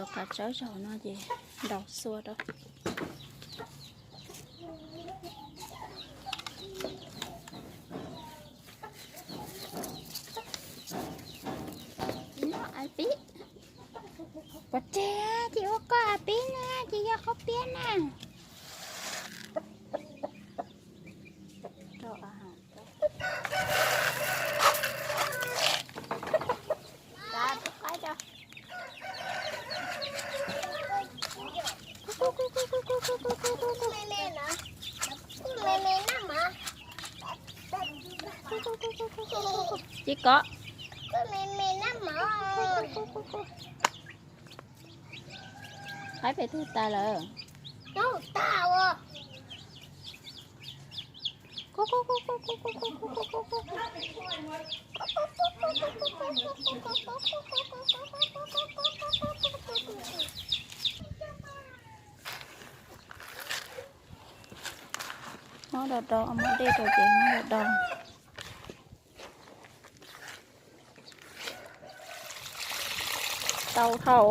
Cov qav tsawb zaum no ces ntaus xua rau. Pov tseg, ces ua koj a peb na, ces yog qhaub piab na. Tsis kov. Qaib pem tug tas lawm. Mob do do, mob dej rau ces mob do do. Tau dhau.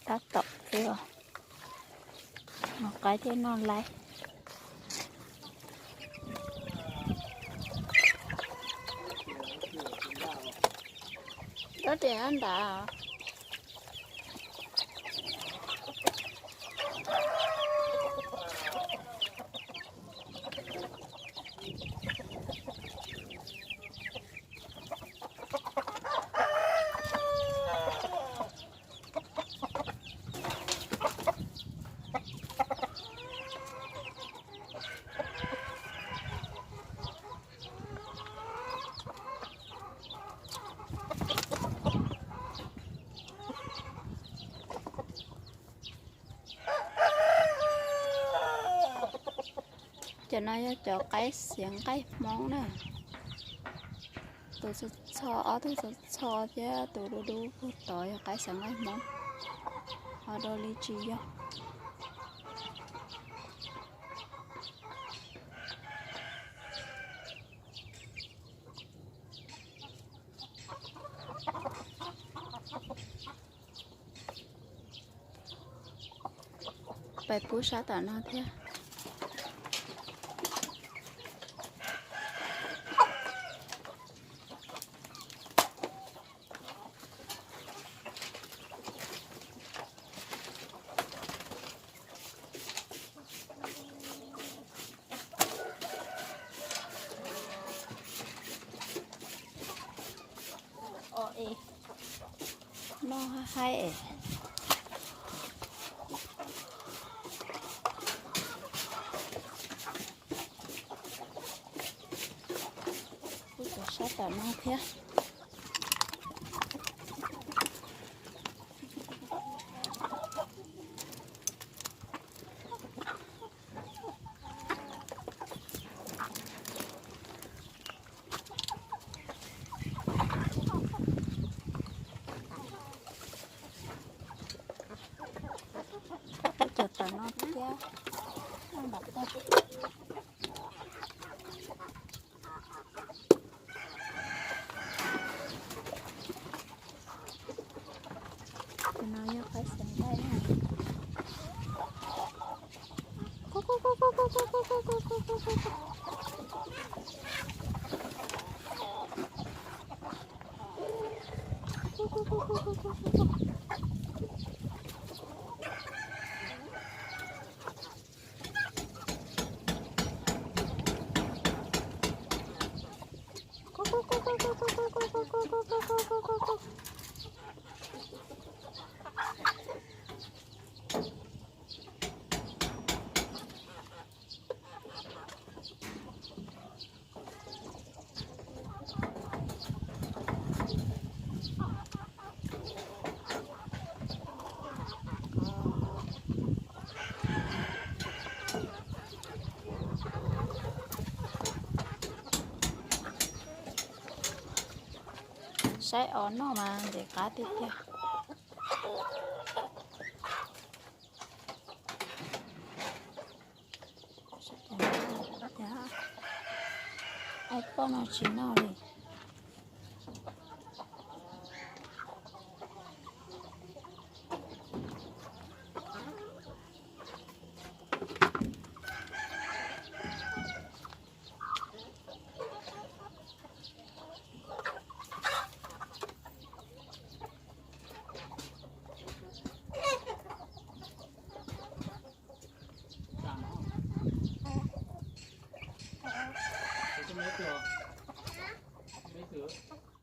Tab tom xwb os, mus qaib thiaj noj laiv. Rab riam nram. Cov no yog cov qaib xiav nqaij Hmoob na. Tus txho txho, ob tug txho txho thiab tus dub dub puag tod yog qaib xiav nqaij Hmoob, ho dua li tsis yog. Pais pub sab tom no thiab. Noj haib es. Kuj cov sab tom no thiab. Cov tom no thiab. Tus no yog qaib xiav nqaij na. Saib os, noj mas ntev qab tiag tiag. No tsis noj li.